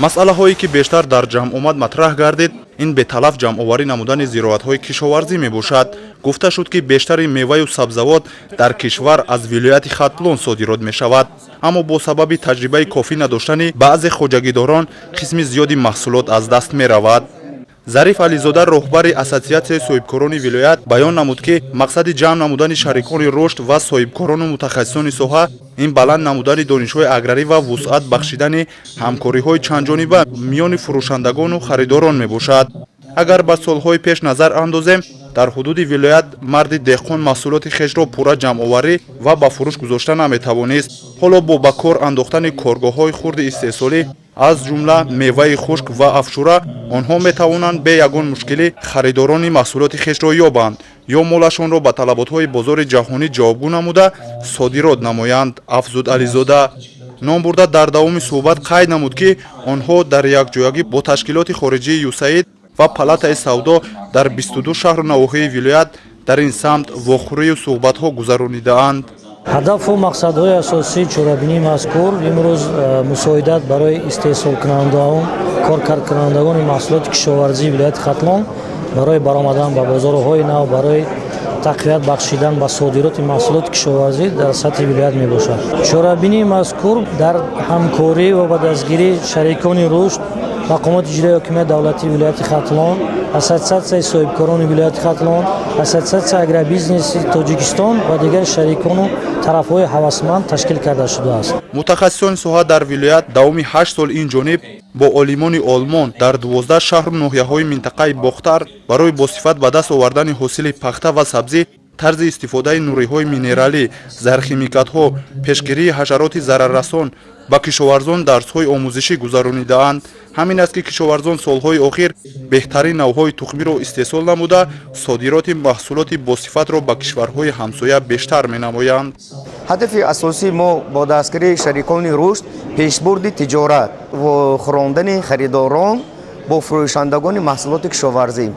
Масъалаҳое, ки бештар дар ҷамъомад матраҳ гардид, ин беталаф ҷамъоварӣ намудани зироатҳои кишоварзӣ мебошад. Гуфта шуд, ки бештари меваю сабзавот дар кишвар аз вилояти Хатлон содирот мешавад, аммо бо сабаби таҷрибаи кофӣ надоштани баъзе хоҷагидорон қисми зиёди маҳсулот аз даст меравад. Зариф Ализода, роҳбари Ассотсиатсияи соҳибкорони вилоят, баён намуд, ки мақсади ҷамъ намудани шарикони рушд ва соҳибкорону мутахассисони соҳа ин баланд намудани донишҳои аграрӣ ва вусъат бахшидани ҳамкориҳои чандҷониба миёни фурӯшандагону харидорон мебошад. Агар ба солҳои пеш назар андозем, дар ҳудуди вилоят марди деҳқон маҳсулоти хешро пурра ҷамъоварӣ ва ба фурӯш гузошта наметавонист. Ҳоло бо ба кор андохтани коргоҳҳои хурди истеҳсолӣ, аз ҷумла меваи хушк ва афшура, онҳо метавонанд бе ягон мушкилӣ харидорони маҳсулоти хешро ёбанд ё молашонро ба талаботҳои бозори ҷаҳонӣ ҷавобгӯ намуда содирот намоянд, афзуд Ализода. Номбурда дар давоми суҳбат қайд намуд, ки онҳо дар якҷоягӣ бо ташкилоти хориҷии ЮСАИД ва Палатаи савдо дар 22 шаҳру навоҳии вилоят дар ин самт вохӯрию суҳбатҳо гузаронидаанд. Ҳадафу мақсадҳои асосии чорабинии мазкур имрӯз мусоидат барои истеҳсолкунандагон, коркардкунандагони маҳсулоти кишоварзии вилояти Хатлон барои баромадан ба бозорҳои нав, барои тақвият бахшидан ба содироти маҳсулоти кишоварзӣ дар сатҳи вилоят мебошад. Чорабинии мазкур дар ҳамкорӣ ва ба дастгирии шарикони рушд, мақомоти иҷроии ҳокимияти давлатии вилояти Хатлон, Ассотсиатсияи соҳибкорони вилояти Хатлон, Ассотсиатсияи агробизнеси Тоҷикистон ва дигар шарикону тарафҳои ҳавасманд ташкил карда шудааст. Мутахассисони соҳа дар вилоят давоми 8 сол ин ҷониб бо олимони Олмон дар 12 шаҳру ноҳияҳои минтақаи Бохтар барои босифат ба даст овардани ҳосили пахта ва сабзӣ, тарзи истифодаи нуриҳои минералӣ, зархимикатҳо, пешгирии ҳашароти зараррасон ба кишоварзон дарсҳои омӯзишӣ гузаронидаанд. Ҳамин аст, ки кишоварзон солҳои охир беҳтарин навъҳои тухмиро истеҳсол намуда, содироти маҳсулоти босифатро ба кишварҳои ҳамсоя бештар менамоянд. Ҳадафи асосии мо бо дастгирии шарикони рушд пешбурди тиҷорат ва хӯрондани харидорон бо фурӯшандагони маҳсулоти кишоварзӣ.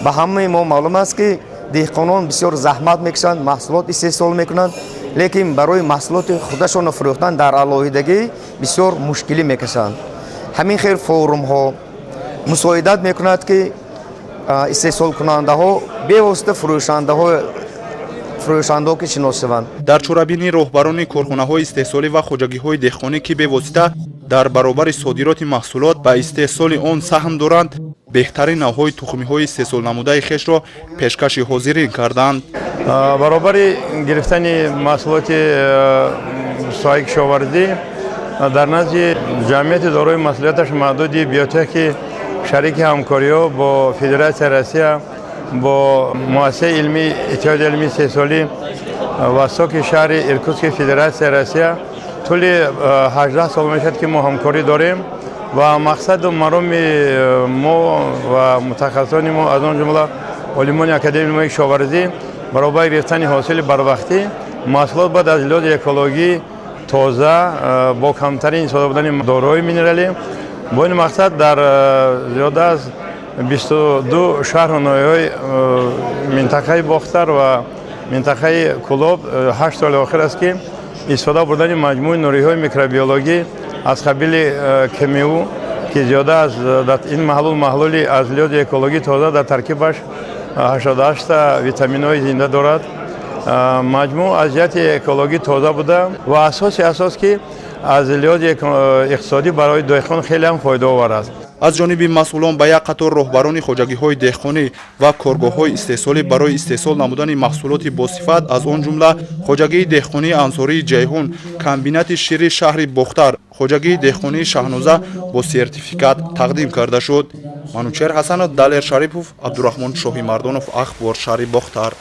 Ба ҳамаи мо маълум аст, ки деҳқонон бисёр заҳмат мекашанд, маҳсулот истеҳсол мекунанд, лекин барои маҳсулоти худашонро фурӯхтан дар алоҳидагӣ бисёр мушкилӣ мекашанд. Ҳамин хел форумҳо мусоидат мекунад, ки истеҳсолкунандаҳо бевосита фурӯшандаҳо ки шинос шаванд. Дар чорабинӣ роҳбарони корхонаҳои истеҳсолӣ ва хоҷагиҳои деҳқонӣ, ки бевосита дар баробари содироти маҳсулот ба истеҳсоли он саҳм доранд, беҳтарин навъҳои тухмиҳои истеҳсолнамудаи хешро пешкаши ҳозирин карданд. Баробари гирифтани маҳсулоти соҳаи кишоварзӣ дар назди ҷамъияти дорои масъулияташ маҳдуди Биотехи, шарики ҳамкориҳо бо Федератсияи Россия, бо муассисаи илмии Иттиҳоди илмии истеҳсолӣ Востоки шаҳри Иркутски Федератсияи Россия тӯли 18 сол мешавад, ки мо ҳамкорӣ дорем ва мақсаду мароми мо ва мутахассисони мо, аз он ҷумла олимони Академияи илмҳои кишоварзӣ, баробари гирифтани ҳосили барвақтӣ маҳсулот бояд аз лиҳози экологӣ тоза, бо камтарин истифода будани доруҳои минералӣ. Бо ин мақсад дар зиёда аз 22 шаҳру ноҳияҳои минтақаи Бохтар ва минтақаи Кӯлоб 8 соли охир аст, ки истифода бурдани маҷмӯи нуриҳои микробиологӣ аз қабили КМУ, ки зиёда аз ин маҳлул, маҳлули аз лиҳози экологӣ тоза, дар таркибаш 88 витаминҳои зинда дорад, маҷмӯъ аз ҷиҳати экологӣ тоза буда ва асоси асос, ки аз лиҳози иқтисодӣ барои деҳқон хеле ҳам фоидаовар аст. Аз ҷониби масъулон ба як қатор роҳбарони хоҷагиҳои деҳқонӣ ва коргоҳҳои истеҳсолӣ барои истеҳсол намудани маҳсулоти босифат, аз он ҷумла хоҷагии деҳқонии Ансории Ҷайҳун, комбинати шири шаҳри Бохтар, хоҷагии деҳқонии Шаҳноза бо сертификат тақдим карда шуд. Манучер Ҳасанов, Далер Шарипов, Абдураҳмон Шоҳимардонов, Ахбор, шаҳри Бохтар.